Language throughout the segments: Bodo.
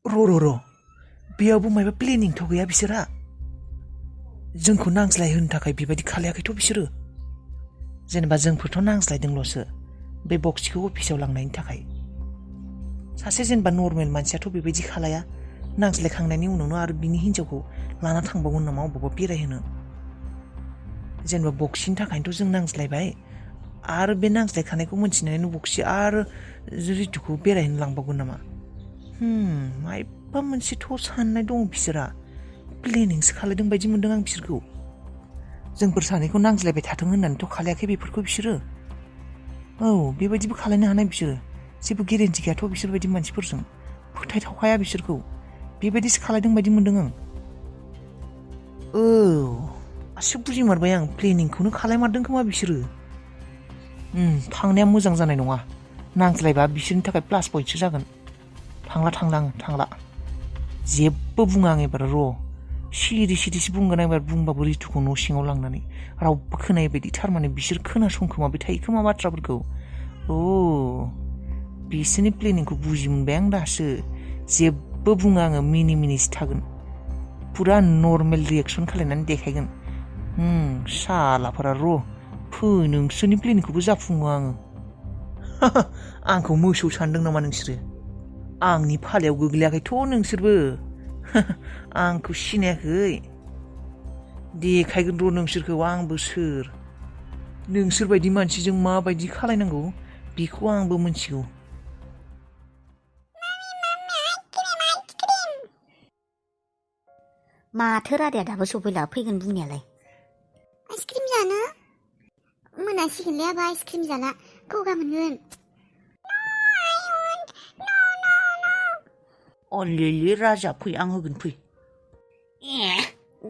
र' बेयावबो मायबा प्लेनिंथ' गैया बिसोरहा जोंखौ नांज्लायहोनो थाखाय बेबायदि खालायाखैथ' बिसोरो जेनेबा जोंफोरथ' नांज्लायदोंल'सो बे बक्सखौ अफिसाव लांनायनि थाखाय सासे जेनेबा नर्मेल मानसियाथ' बेबायदि खालाया नांज्लायखांनायनि उनावनो आरो बिनि हिन्जावखौ लाना थांबावगोन नामा अबावबा बेरायहोनो जेनेबा बक्सिनि थाखायनोथ' जों नांज्लायबाय आरो बे नांज्लायखानायखौ मोनथिनानैनो बक्सि आरो रितुखौ बेरायहोनो लांबावगोन नामा मायबा मोनसेथ' साननाय दं बिसोरहा प्लेनिंसो खालायदों बायदि मोनदों आं बिसोरखौ जोंफोर सानैखौ नांज्लायबाय थाथों होननानैथ' खालायाखै बेफोरखौ बिसोरो औ बेबायदिबो खालायनो हानाय बिसोरो जेबो गेरेन्टि गैयाथ' बिसोरबायदि मानसिफोरजों फोथायथावखाया बिसोरखौ बेबायदिसो खालायदों बायदि मोनदों आं दासो बुजिमारबाय आं प्लेनिंखौनो खालायमारदों खोमा बिसोरो थांनाया मोजां जानाय नङा नांज्लायबा बिसोरनि थाखाय प्लास पइन्टसो जागोन थांला जेबो बुङा आं एबार र' सिरिसो बुंगोन आं एबार बुंबाबो रितुखौ न' सिङाव लांनानै रावबो खोनायै बायदि थारमाने बिसोर खोनासंखोमाबाय थायो खोमा बाथ्राफोरखौ बिसोरनि प्लेनिंखौ बुजि मोनबाय आं दासो जेबो बुङा आङो मिनिसो थागोन पुरा नर्मेल रिएक्सन खालायनानै देखायगोन सालाफोरा र' नोंसोरनि प्लेनिंखौबो जाफुङो आङो आंखौ मोसौ सानदों नामा नोंसोरो आंनि फालायाव गोग्लैयाखैथ' नोंसोरबो आंखौ सिनायाखै देखायगोन र' नोंसोरखौ आंबो सोर नोंसोरबायदि मानसिजों माबायदि खालायनांगौ बेखौ आंबो मिथिगौ माथो रादाया दाबो सफैला फैगोन बुंनायालाय आइसक्रिम जानो मोनासिगोनलै आबा आइसक्रिम जाला गगा मोनगोन अले राजा फै आं होगोन फै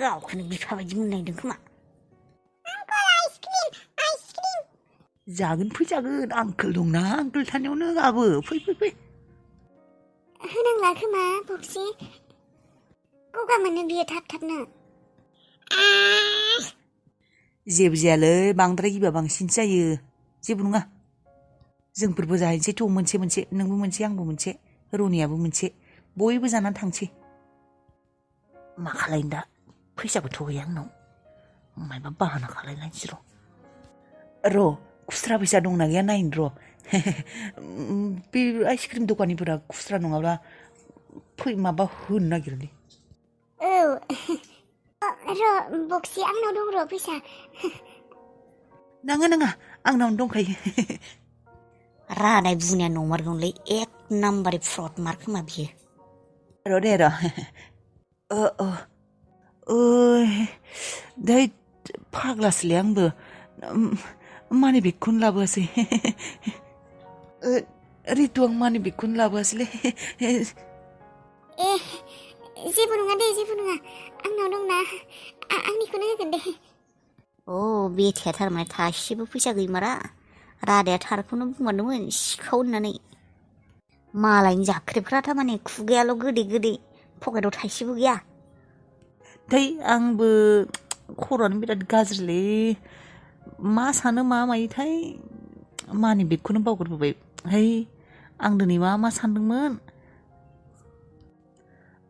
गावखौनो बिफा बायदि मोनलायदों खोमा जागोन फैजागोन आंकोल दंना आंकोल थानायावनो आबो फै होनांला खोमा बक्सि गगा मोनो बियो थाबनो जेबो जायालै बांद्राय गिबा बांसिनसो जायो जेबो नङा जोंफोरबो जाहैनोसै थ' मोनसे नोंबो मोनसे आंबो मोनसे रनियाबो मोनसे बयबो जानानै थांसै मा खालायनो दा फैसाबोथ' गैया आंनाव मायबा बाहाना खालायलायनोसै र' खुस्रा फैसा दंना गैया नायनो र' बे आइसक्रिम दखानिफोरा खुस्रा नङाब्ला माबा होनो नागिरोलै र' बक्सि आंनाव दं र' फैसा नाङा आंनावनो दंखायो रादाय बुंनाया नंमारगौलै एक नाम्बार फ्रड मार खोमा बियो र' दै फाग्लासोलै आंबो मानि बेगखौनो लाबोआसै रितु आं मानि बेगखौनो लाबोआसैलै जेबो नङा दे जेबो नङा आंनाव दंना आंनिखौनो होगोन दे बेथाया थारमाने थाइसेबो फैसा गैमारा रादाया थारखौनो बुंमारदोंमोन सिखाव होननानै मालायनि जाख्रेबफ्रा थारमाने खुगायाल' गोदै पकेटाव थाइसेबो गैया थै आंबो खर'आनो बिराद गाज्रिलै मा सानो मा मायोथाय मानि बेगखौनो बावगारबोबाय आं दिनै मा सानदोंमोन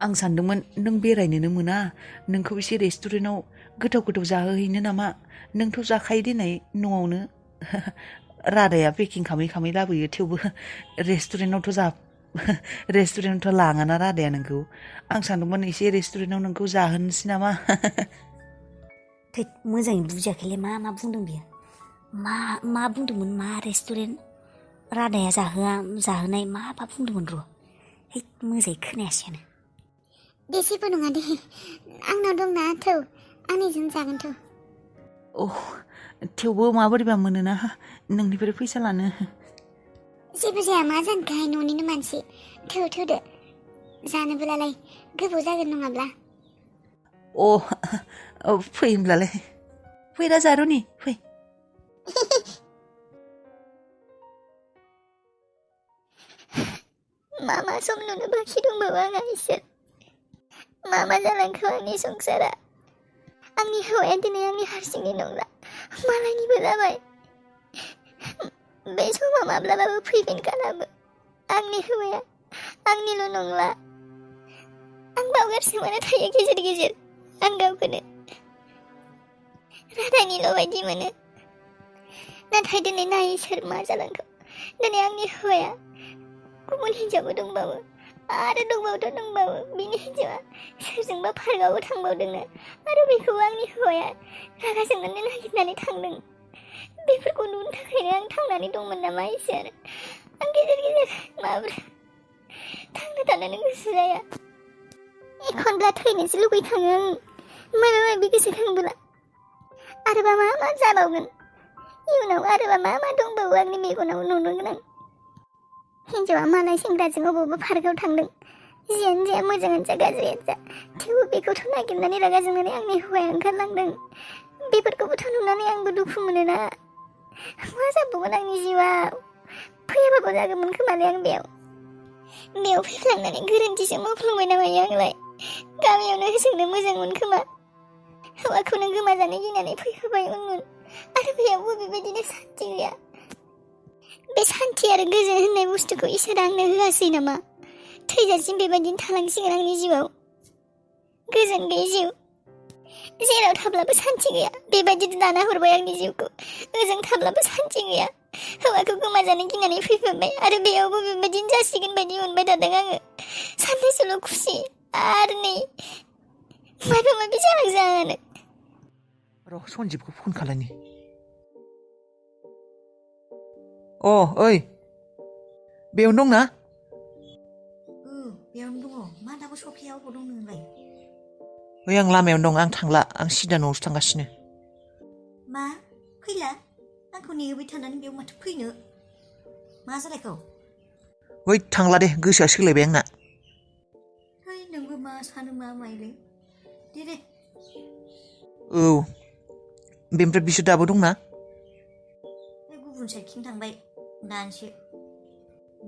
आं सानदोंमोन नों बेरायनोनो मोना नोंखौ एसे रेस्टुरेन्टाव गोथाव जाहोहैनो नामा नोंथ' जाखायो देनाय न'आवनो रादाया पेकिं खामै लाबोयो थेवबो रेस्टुरेन्टावथ' लाङाना रादाया नोंखौ आं सानदोंमोन एसे रेस्टुरेन्टाव नोंखौ जाहोनोसै नामा थै मोजाङै बुजियाखैलै मा बुंदों बियो मा बुंदोंमोन मा रेस्टुरेन्ट रादाया जाहोनाय माबा बुंदोंमोन र' मोजाङै खोनायासैयानो दे जेबो नङा दे आंनाव दंना थौ आंनिजों जागोन थौ थेवबो माबोरैबा मोनोना नोंनिफ्राय फैसा लानो जेबो जाया मा जानोखाय न'निनो मानसि थौदो जानोबोलाय गोबाव जागोन नङाब्ला फै होनब्लालाय फै दा जारुनि फै मा सम नुनो बाखि दंबावो आंहा इसोर मा जालांखो आंनि संसारा आंनि हौवाया दिनै आंनि हारसिंनि नंला मालायनिबो जाबाय बे समा माब्लाबाबो फैगोन खालामो आंनि हौवाया आंनिल' नंला आं बावगारसो मोनो थायो गेजेर गेजेर आं गावखौनो रादानिल' बायदि मोनो नाथाय दिनै नायै सोर मा जालांखो दिनै आंनि हौवाया गुबुन हिन्जावबो दंबावो आरो दंबावो बिनि हिन्जावा सोरजोंबा पार्कआवबो थांबावदोंनो आरो बेखौबो आंनि हौवाया रागा जोंनानै नागिरनानै थांदों बेफोरखौ नुनो थाखायनो आं थांनानै दंमोन नामा इसोर आं गेजेर गेजेर माब्रै थांना थानोनो गोसो जाया एखनब्ला थैनोसो लुबैखाङो आं माबा माबि गोसोखांबोला आरोबा मा मा जाबावगोन इयुनाव आरोबा मा मा दंबावो आंनि मेगनाव नुनो गोनां हिन्जावा मालाय सेंग्राजों अबावबा पार्कआव थांदों जियानो जाया मोजाङानो जा गाज्रियानो जा थेवबो बेखौथ' नागिरनानै रागा जोंनानै आंनि हौवाया ओंखारलांदों बेफोरखौबोथ' नुनानै आंबो दुखु मोनोना मा जाबावगोन आंनि जिउआव फैयाबाबो जागौमोन खोमालै आं बेयाव फैफ्लांनानै गोरोन्थिसो मावफ्लांबाय नामायो आंलाय गामियावनो होजोंनो मोजांमोन खोमा हौवाखौनो गोमाजानो गिनानै फैहोबाय उन आरो बेयावबो बेबायदिनो सान्थि गैया बे सान्थि आरो गोजोन होननाय बुस्थुखौ इसोरा आंनो होआसै नामा थैजासिम बेबायदिनो थालांसिगोन आंनि जिउआव गोजोन गैयै जिउ जेराव थाब्लाबो सान्थि गैया बेबायदि दाना हरबाय आंनि जिउखौ ओजों थाब्लाबो सान्थि गैया हौवाखौ गोमाजानो गिनानै फैफिनबाय आरो बेयावबो बेबायदिनो जासिगोन बायदि मोनबाय थादों आङो साननैसोल' खुसि आरो नै माबा माबि जाहां र' सन्जिबखौ फन खालायनि ओइ बेयावनो दंना बेयावनो दङ मा दाबो सफैया अबाव दं नोंलाय ओइ आं लामायावनो दं आं थांला आं सिदा न'आवसो थांगासिनो मा फैला आंखौ नेहोबाय थानानै बेयाव माथो फैनो मा जालायखौ ओइ थांला दे गोसोआ सोलायबाय आंना है नोंबो मा सानो मा माइलै दे औ बेनिफ्राय बिसोर दाबो दंना गुबुन साइडथिं थांबाय दानसो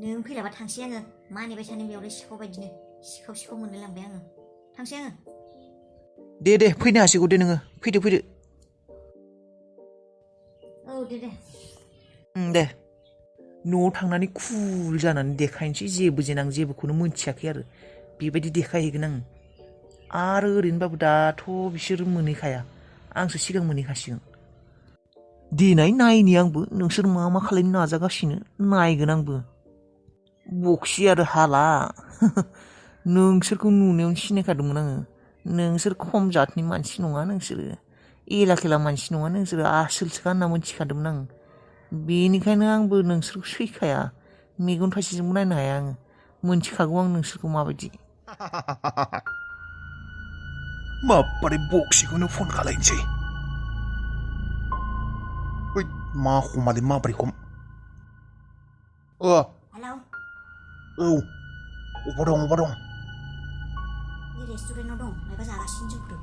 नों फैलाबा थांसै आङो मा नेबाय थानो बेयावलाय सिखाव बायदिनो सिखाव मोनलाय लांबाय आङो थांसै आङो दे फैनो हासिगौ दे नोङो फैदो औ दे दे न'आव थांनानै कुल जानानै देखायनोसै जेबो जेन आं जेबोखौनो मोनथियाखै आरो बेबायदि देखायहैगोन आं आरो ओरैनोबाबो दाथ' बिसोर मोनहैखाया आंसो सिगां मोनहैखासिगोन देनाय नायनि आंबो नोंसोर मा खालायनो नाजागासिनो नायगोन आंबो बक्सि आरो हाला नोंसोरखौ नुनायावनो सिनायखादोंमोन आङो नोंसोर खम जातनि मानसि नङा नोंसोरो एला खेला मानसि नङा नोंसोरो आसोलसोखा होनना मोनथिखादोंमोन आं बेनिखायनो आंबो नोंसोरखौ सैखाया मेगन थाइसेजोंबो नायनो हाया आङो मोनथिखागौ आं नोंसोरखौ माबायदि माबोरै बक्सिखौनो फन खालायनोसै मा खमालै माबोरै खम हेलौ औ अबाव दं रेस्टुरेन्टाव दं माबा जागासिनो जोंफोर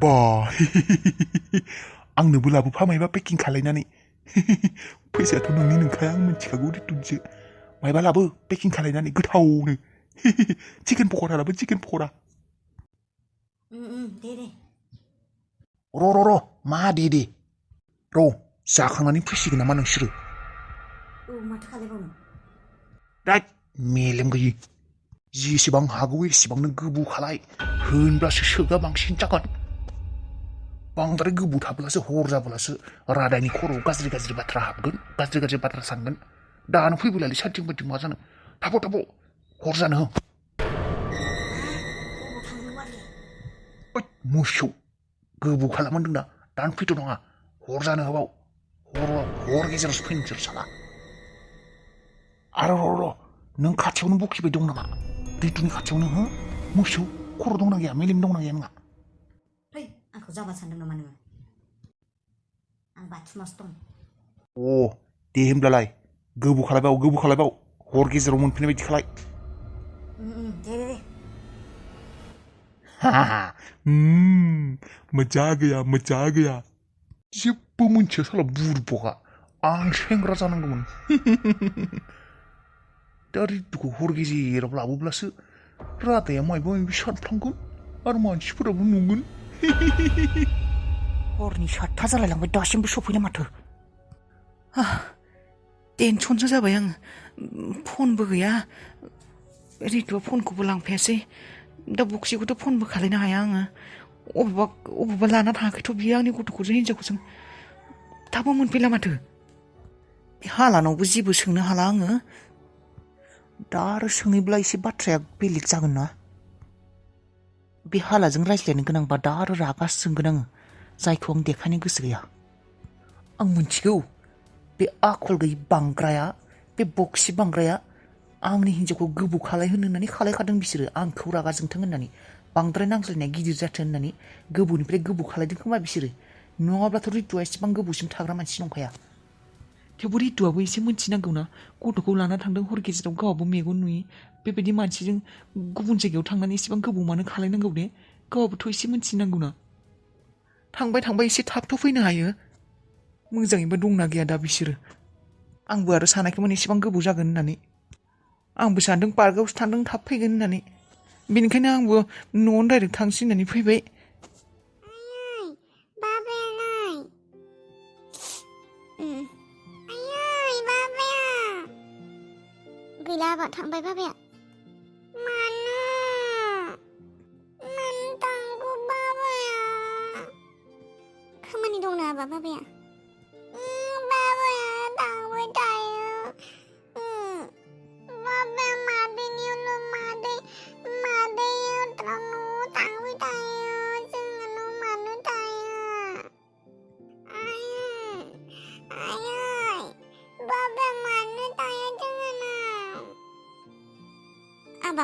बा आंनोबो लाबोफा मायबा पेकिं खालायनानै फैसायाथ' नोंनि नोंखाया आं मिथिखागौ रितुनसो मायबा लाबो पेकिं खालायनानै गोथावनो चिकेन पक'रा लाबो चिकेन पक'रा दे र' मा दे र' जाखांनानै फैसिगोन नामा नोंसोरो माथो खालायबावनो दाय मेलेम गैयि जेसेबां हागौ एसेबांनो गोबौ खालाय होनब्लासो सोगा बांसिन जागोन बांद्राय गोबौ थाब्लासो हर जाब्लासो रादानि खर'आव गाज्रि बाथ्रा हाबगोन गाज्रि बाथ्रा सानगोन दानो फैबोलाय सानथिं बायथिं मा जानो थाब' हर जानो हो मोसौ गोबौ खालामदों दा दानो फैथ' नङा हर जानो होबाव हर गेजेरावसो फैनो नोंसोर साला आरो र' नों खाथियावनो बखिबाय दं नामा रितुनि खाथियावनो हो मोसौ खर' दंना गैया मेलेम दंना गैया नोंहा आंखौ जाबा सानदों नामा नोङो आं बाथुमासो दं दे होमब्लालाय गोबौ खालायबाव हर गेजेराव मोनफैनाय बायदि खालाय दे मजा गैया जेबो मोनथिया साला बुरबका आं सेंग्रा जानांगौमोन दा रितुखौ हर गेजेराव लाबोब्लासो रादाया मायबा मायबि सानफ्लांगोन आरो मानसिफोराबो नुगोन हरनि 7था जालायलांबाय दासिमबो सफैनो माथो टेनसनसो जाबाय आं फनबो गैया रितुआ फनखौबो लांफायासै दा बक्सिखौथ' फनबो खालायनो हाया आङो अबेबा लाना थाङाखैथ' बियो आंनि गथ'खौजों हिनजावखौजों थाबबो मोनफैला माथो बे हालानावबो जेबो सोंनो हाला आङो दा आरो सोङैब्ला एसे बाथ्राया बेलेग जागोन ना बे हालाजों रायज्लायनो गोनांबा दा आरो रागासो जोंगोन आङो जायखौ आं देखायनो गोसो गैया आं मिथिगौ बे आखल गैयि बांग्राया बे बक्सि बांग्राया आंनि हिनजावखौ गोबौ खालायहोनो होननानै खालायखादों बिसोरो आंखौ रागा जोंथों होननानै बांद्राय नांज्लायनाया गिदिर जाथों होननानै गोबौनिफ्राय गोबौ खालायदों खोमा बिसोरो नङाब्लाथ' रितुआ एसेबां गोबौसिम थाग्रा मानसि नंखाया थेवबो रितुआबो एसे मोनथिनांगौना गथ'खौ लाना थांदों हर गेजेराव गावहाबो मेगन नुयि बेबायदि मानसिजों गुबुन जायगायाव थांनानै एसेबां गोबौ मानो खालायनांगौ दे गावहाबोथ' एसे मोनथिनांगौना थांबाय एसे थाबथ' फैनो हायो मोजाङैबो दंना गैया दा बिसोरो आंबो आरो सानाखैमोन एसेबां गोबाव जागोन होननानै आंबो सानदों पार्कआवसो थांदों थाब फैगोन होननानै बेनिखायनो आंबो न'आवनो डाइरेक्ट थांसै होननानै फैबाय गैला आबा थांबाय बाबाया मानो थांगौ बाबाया खामानि दं ना आबा बाबाया बाबाया थांबाय थायो बाबाया मादैनियाव न'आव थांबाय थायो जोङो न' मानो थायो आयै बाबाया मानो थायो जोङो नाव आबा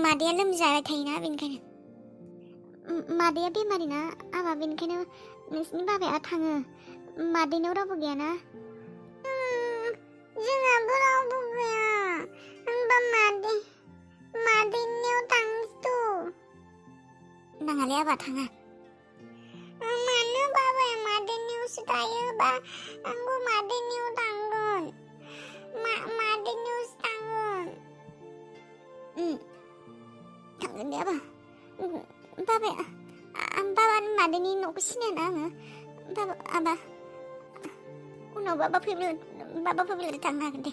मादैया लोमजाबाय थायोना बेनिखायनो मादैया बेमारि ना आबा बेनिखायनो नोंसिनि बाबाया थाङो मादैनाव रावबो गैयाना जोंहाबो रावबो गैया होनबा मादैनियाव थांसै नाङालै आबा थाङा मानो बाबाया मादैनियावसो थायोबा आंबो मादैनियाव थांगोन मादैनियावसो थांगोन थांगोन दे आबा बाबानि मादैनि न'खौ सिनायाना आङो आबा उनाव बाबा फैब्ला थांनो हागोन दे